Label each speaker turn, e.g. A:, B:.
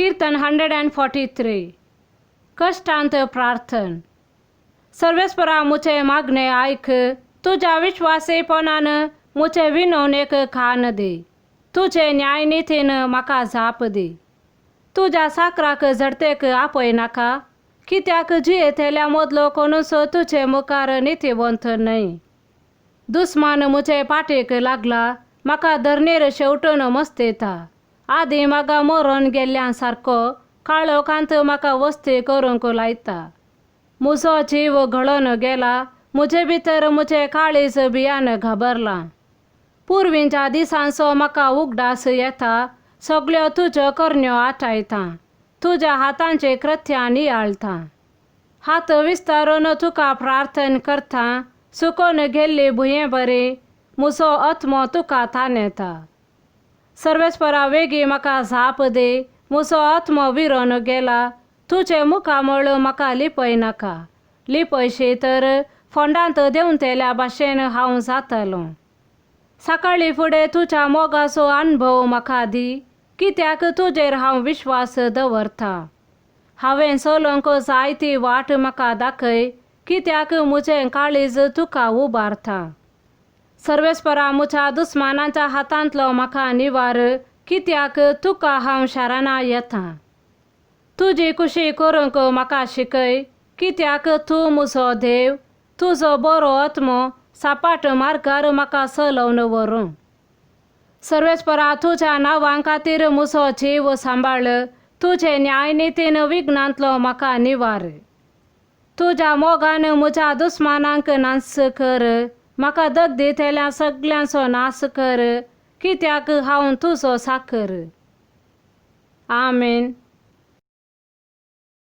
A: कीर्तन 143. कश्टांत प्रार्थन. सर्वेस्परा मुझे मागणे आयक, तुज्या विश्वासीपणान मुझे विनवणेक कान दी. तुजे न्यायनितीन म्हाका जाप दी. तुज्या साकराक झडतेक आपय नाका, कित्याक जियेतल्या मदलो कोणूच तुजे मुखार नितीवंत न्हय. दुस्मान मुझे पाठीक लागला, म्हाका धरणीर शेवटून मस्तेता. आदीं म्हाका मरून गेल्ल्या सारको काळोखांत म्हाका वस्ती करूंक लायता. म्हजो जीव घळोन गेला, म्हजे भितर म्हजें काळीज भियान घाबरलां. पुर्वींच्या दिसांचो म्हाका उगडास येता, सगळ्यो तुज्यो करण्यो आठायता, तुज्या हातांची कृत्यां नियाळटा. हात विस्तारून तुका प्रार्थन करता, सुकोन गेल्ली भुंये बरी म्हजो आत्मो तुका तानेता. सर्वेस्परा वेगीं म्हाका जाप दी, म्हजो आत्मो विरोन गेला. तुजें मुखामळ म्हाका लिपय नाका, लिपयशी तर फोंडांत देंवतेल्या भाशेन हांव जातलों. सकाळीं फुडें तुज्या मोगाचो अणभव म्हाका दी, कित्याक तुजेर हांव विश्वास दवरता. हांवें चलोवंक जाय ती वाट म्हाका दाखय, कित्याक म्हजें काळीज तुका उबारता. सर्वेस्परा म्हज्या दुस्मानाच्या हातांतलो म्हाका निवार, कित्याक तुका हांव शरणा येता. तुजी खुशी करूंक म्हाका शिकय, कित्याक तूं म्हजो देव. तुजो बरो आत्मो सपाट मार्गार म्हाका चलोवन व्हरूं. सर्वेस्परा तुज्या नांवां खातीर म्हजो जीव सांबाळ, तुजे न्यायनितीन विघ्नांतलो म्हाका निवार. तुज्या मोगान म्हज्या दुस्मानांक नाच कर, म्हाका दग दितल्या सगल्यांचो नाश कर, कित्याक हांव तुजो साकर. आमेन.